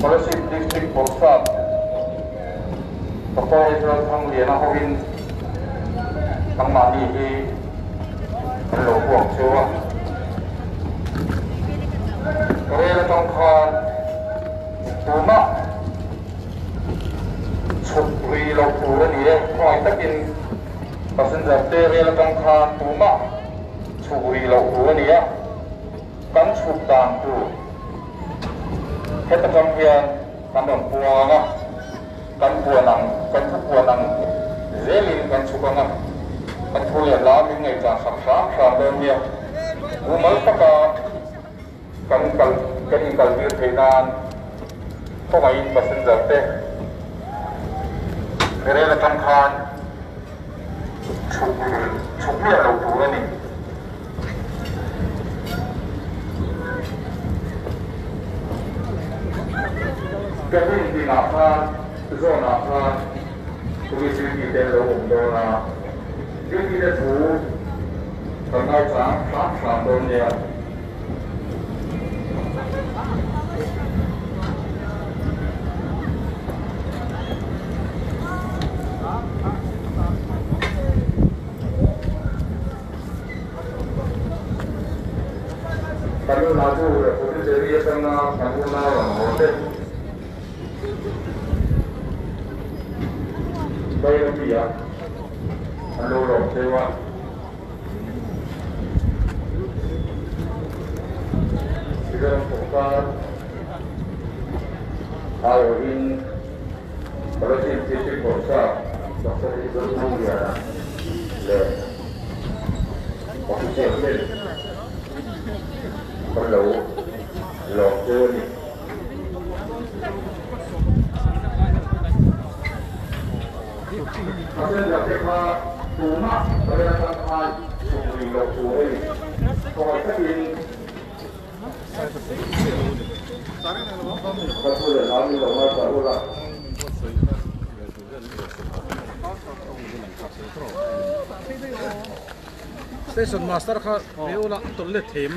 Kolasib District Bawrhsap Doctor Israel Thangliana hovin nangmahni hi an lo huak cheu a. Rel atang khan tumah chhuk rih loh tur a ni e. Khawngaih takin passenger te rel atang khan tumah chhuk rih loh tur a ni a. Kan chhuk dan tur heta tang hian kan rawn puang a, kan puan ang, kan thu puan ang zelin kan chhuk ang a, kan thu leh hla min ngaihchah sak hram hram dawn nia. Mumal taka kan kal kan inkaltir theih nan khawngaihin passenger te rel atang khan chhuk chhuk miah lo tur a ni. Cabin tinah khan zone ah khan police duty te an lo awm dawn a, duty te thu kan ngaichang hram hram dawn nia. Tamil Nadu leh Puducherry atanga kan unau ang haw te Bairabi-ah an lo lawm cheu a. Mizoram sawrkar aiawhin Palestine District Bawrhsap Doctor Israel Thangbiana leh Official ten kan lo lawm cheu a ni. Passenger te kha tumah rel atang khan chhuk rih loh tur a ni. Khawngaih takin ka thu leh hlau min lo ngaithla ula. Station master kha pe ula a tawlh let them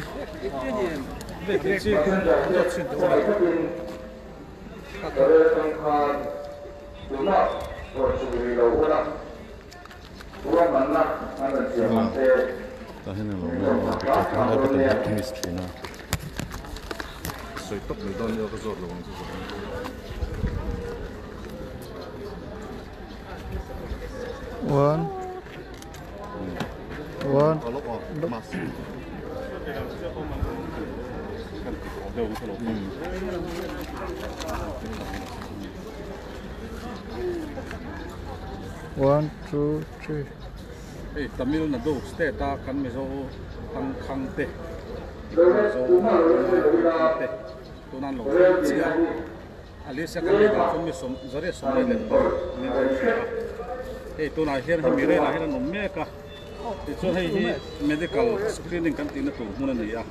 let thei chi Passenger te zawt chhin teh ula. khawngaih takin ka rel atang khan tumah rawn chhuk rih lo ula. Ruahmanna an rawn siam ang che. Tah hian alo awm a, ticket kha helai pawh kan miss thin a. Sawi tawp mai dawn nia ka zawt lo ang chu zawh ang. One. One. One, two, three. Hei Tamil Nadu state a kan Mizo tangkhang te Mizo tangkhang te tuna an lo thleng chiah a, a list a kan neih dan chu mi sawm zariat sawmriat leh paruk niin kan hria a, hei tunah hian hemi relah hian an awm mek a, tichuan hei hi medical screening kan tihna tur hmun a ni a,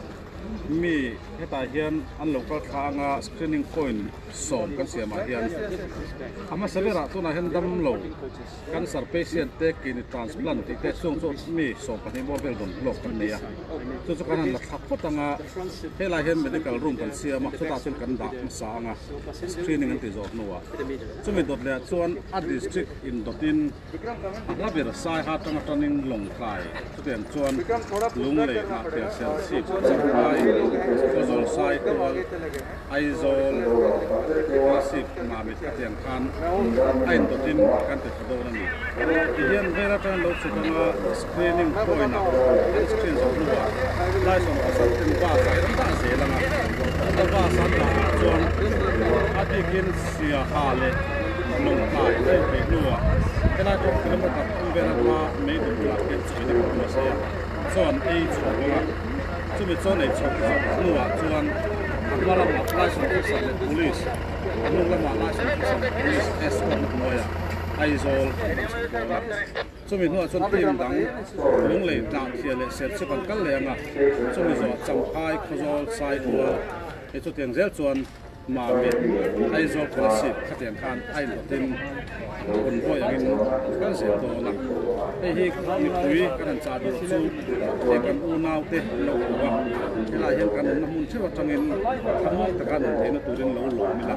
mi hetah hian an lo kal thla anga screening point sawm kan siamah hian a hmasa berah tunah hian damlo cancer patient te kidney transplant tih te chung chu mi 12 bawr vel dawn lawk kan nei a chu chu kan han la thla phawt anga helai hian medical room kan siam a chutah chuan kan dah hmasa anga screening an tih zawh hnuah chumi dawt leh ah chuan a district in dawtin A hla ber Saiha atanga tanin Lawngtlai chutiang chuan Lunglei Hnahthel Serchhip Champhai Khawzawl Saitual Aizawl Kolasib Mamit khatiang khan a indawtin kan ti thla dawn a ni. Tihian vel atangin lo chhuk anga screening point ah an screen zawh hnuah Laisawm pasal ten bus ah an dah zel anga chuta bus an dah ah chuan a bikin Siaha leh Lawngtlai a inpeih hnuah helai pawh kilometre thum vel atanga mei duh bulah khian chhuina kan buatsaih a, chaw an ei chho bawk a, chumi chaw nei chho zawh hnuah chuan a hma lamah Liaison Officer leh Police, a hnung lamah Liaison Officer leh Police escort na hnuaiah Aizawl kan chho dawn a. Chumi hnuah chuan team dang Lunglei, Tlangthia leh Serchhip an kal leh ang a, chumi zawhah Champhai, Khawzawl, Saitual, hei chutiang zel chuan. Mamit, Aizawl Kolasib khatiang khan a inhlawtin convoy angin a kal zel dawn a. Hei hi mipui kan han chah duh chu he kan unaute an lo hmu a, helaiah hian kan awmna hmun theuh atangin thlamuang taka an awm theihna turin lo lawm ila,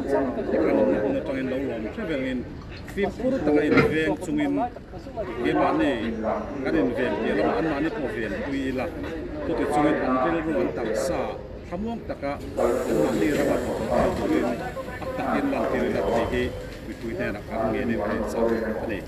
he kan awmna hmun atangin lo lawm theuh vengin fimkhur taka inveng chungin keimahni kan inven piah lamah anmahni pawh venpui ila, chuti chungin an rilru an taksa Thlamuang taka anmahni rama hnathawh thil turin a takin lantir ila tih hi mipui hnenah kan ngenin kan inchah a ni.